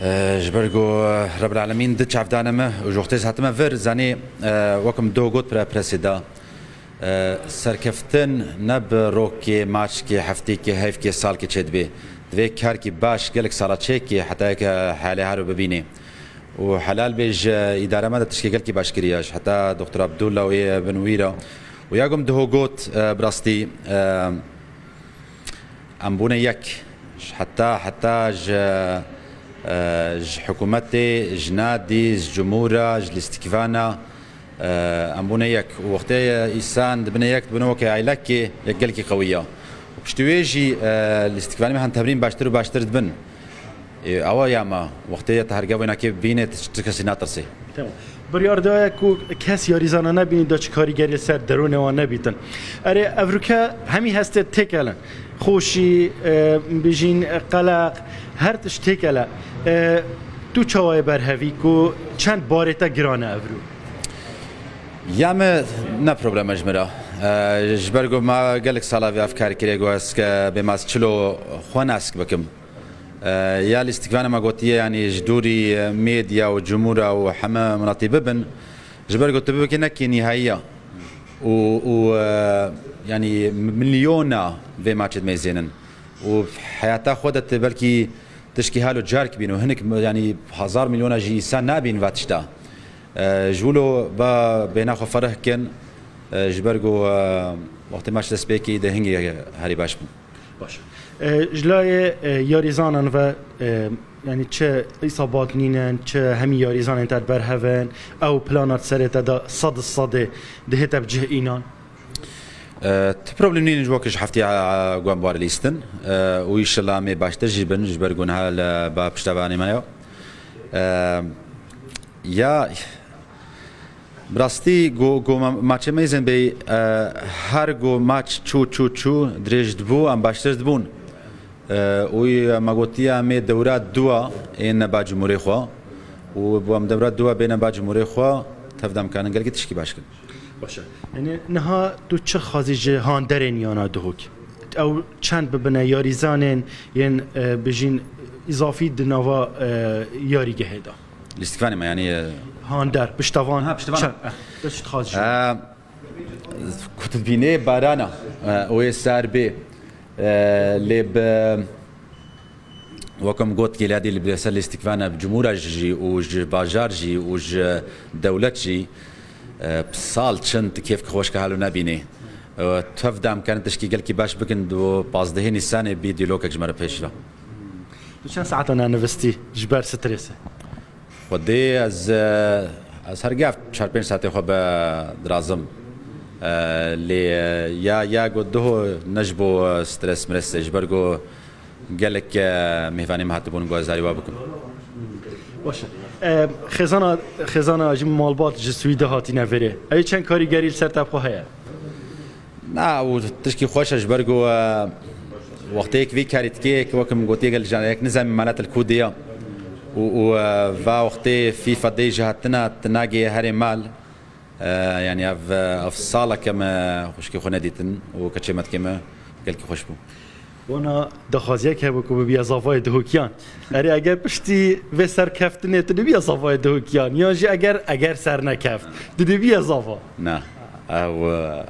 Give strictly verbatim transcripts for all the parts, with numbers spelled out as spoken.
Ji ber ku Rebbil Alemîn di çavdane me û ji wextê hatime vir, zanî, wekim do got pira presê da. Serkeftin ne bi rokê, maçkê, heftêkê, heyvkê, salkê çêdibê. Divê karkî baş gelek sala çêkê heta yek helê haro bibînê. Û helal bê ji îdara me de tişkê gelkî baş kiriye. Ji heta Doktor Abdullah û ê bin wî re. Û ya gom diho got, bi rastî, Em bûne yek. Ji heta, heta ji, e, ji hikûmetê, ji nadî, ji cumhûra, ji lîstikvana, e, em bûne yek. Û wextê îsan dibine yek, dibine weke aylekê, yek gelkî qewî ya. Û piştî wê jî, e, lîstikvanê me hen temrîn baştir û baştir dibin. Ê, ewa ya me, wextê ya te hergev wênakê bîne, tu, tu kesî natirsê. Tamam. Biryar daye ku kes yarîzana nebînî da çi karîgerî li ser derûnê wan nebîtin. Erê, evroke hemî hestê têkelin. Xweşî, e, bijîn, e, qeleq, her tişt têkele. E, tu çawa yê berhevî ku çend barê te giran e evro? Ya me ne probleme ji min re. E, ji ber ku me gelek sala vê ev kar kiriye ku ez ke bê me ez çilo xwe nesk bikim. E, ya lîstikvana me gotiye, yanî ji dûrî, e, medya û cumhûra û heme minatî bibin, ji ber ku tu bibikî nekî nîhayiya û, û, e, yanî milyona vê maçê dimeyzênin û heyata xwe de tu belkî tişkî halo cark bîn û hinek, yanî hezar milyona jî îsan nabîn va tişta. E, ji wilo ba bêhna xwe ferih kin, e, ji ber ku, e, wextê maç dest pê kî de hingê herî baş bû. Baş. E, ji layê, e, yarîzanan ve, e, yanî çi îsabat nînin, çi hemî yarîzanên te berhev in, ew plana serê te de sed sedê dihête bi cih înan? E, tu problem nînin ji wek ji heftiya, e, guan bar lîstin. E, û înşallah em ê baştir jî bin, ji ber ku niha li ba piştevanê me ya. E, Ya, bi rastî, go, go ma-, maçê me îzin bey, e, her go maç çû, çû, çû, dirêj dibû, em baştir dibûn. E, û me gotiye, em ê dewra dua ên neba cumhurê xwe. Û bo em dewra dua bêne ba cumhurê xwe, tevde em kanin gelkî tişkî baş kin. Baş e. Yanî niha tu çi xwazî ji handerên yana Duhok? Ew çend bibine yarîzanên yên, e, bijîn îzafî di nava, e, yarîgehê de? Lîstikvanê me, yanî, e, Hander, piştevan. Ha, piştevan. Çend? Eh, tu çi dixwazî ji wan? E, ku tu dibînê barana, e, û yê sar bê, e, lê bi, wek em got, gelê dî li ser lîstikvana bi cumhûra jî û ji bajar jî û ji dewlet jî, e, sal çin tu kêfke xweşke halo nebînê. E, tev dam kerin tişkî gelkî baş bikin, du pazdehê Nîsanê bî dîlokek ji me re pêş ve. Tu çend saeta nanivistî ji ber strêsê? Xwedê ez, e, ez hergev çar pênc saetê xwe be dirazim. E, lê, e, ya, ya got diho ne ji bo, e, stres mresê, ji ber ku gelek, e, mêvanê me hatibûn, ku ez zarî wa bikim. Baş e. E, xêzana, xêzana jî malbat ji Swîdê hatîne vêrê. Ew çend karîgerî li ser te xwe heye? Na, û tişkî xweş e ji ber ku, e, wextê yek vî karî dikê, yek wek min gotiye gel jana, yek nizanî mala te li ku diya. Û, û, e, va wextê fîfa dê jî hatina, tu nagê herê mal. E, yanî ev, e, ev saleke me xwişkê xwe nedîtin û keçê me dikê me gelkî xweş bû. Wana daxwaziyek hebû ku bibiya zavayê Duhokiyan. Erê, eger piştî vê serkeftinê tu dibiya zavayê Duhokiyan, yan jî eger, eger sernekeft, tu dibiya zava? Na. Ew, e,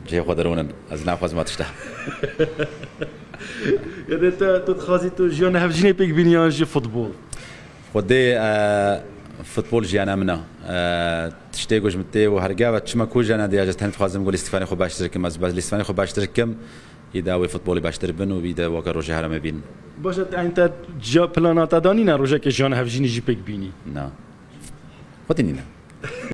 cihê xwe derûn in. Ez naxwazim ev tişta. Yanî tu, tu dixwazî tu jiyana hevjînê pêk bînî yan jî futbol? Xwedê, e, futbol jiyana min e. E, tiştê ku ji min tê û hergava çima ku jiyana diya, ez tenê dixwazim ku lîstikvanê xwe baştir kim. Ez lîstikvanê xwe baştir kim. Îda wê futbolê baştir bin û bîde weke rojê heremê bîn. Baş e, te, te ciya plana te danîne rojekê jiyana hevjînî jî pêk bînî? Na. Xwedî nîne.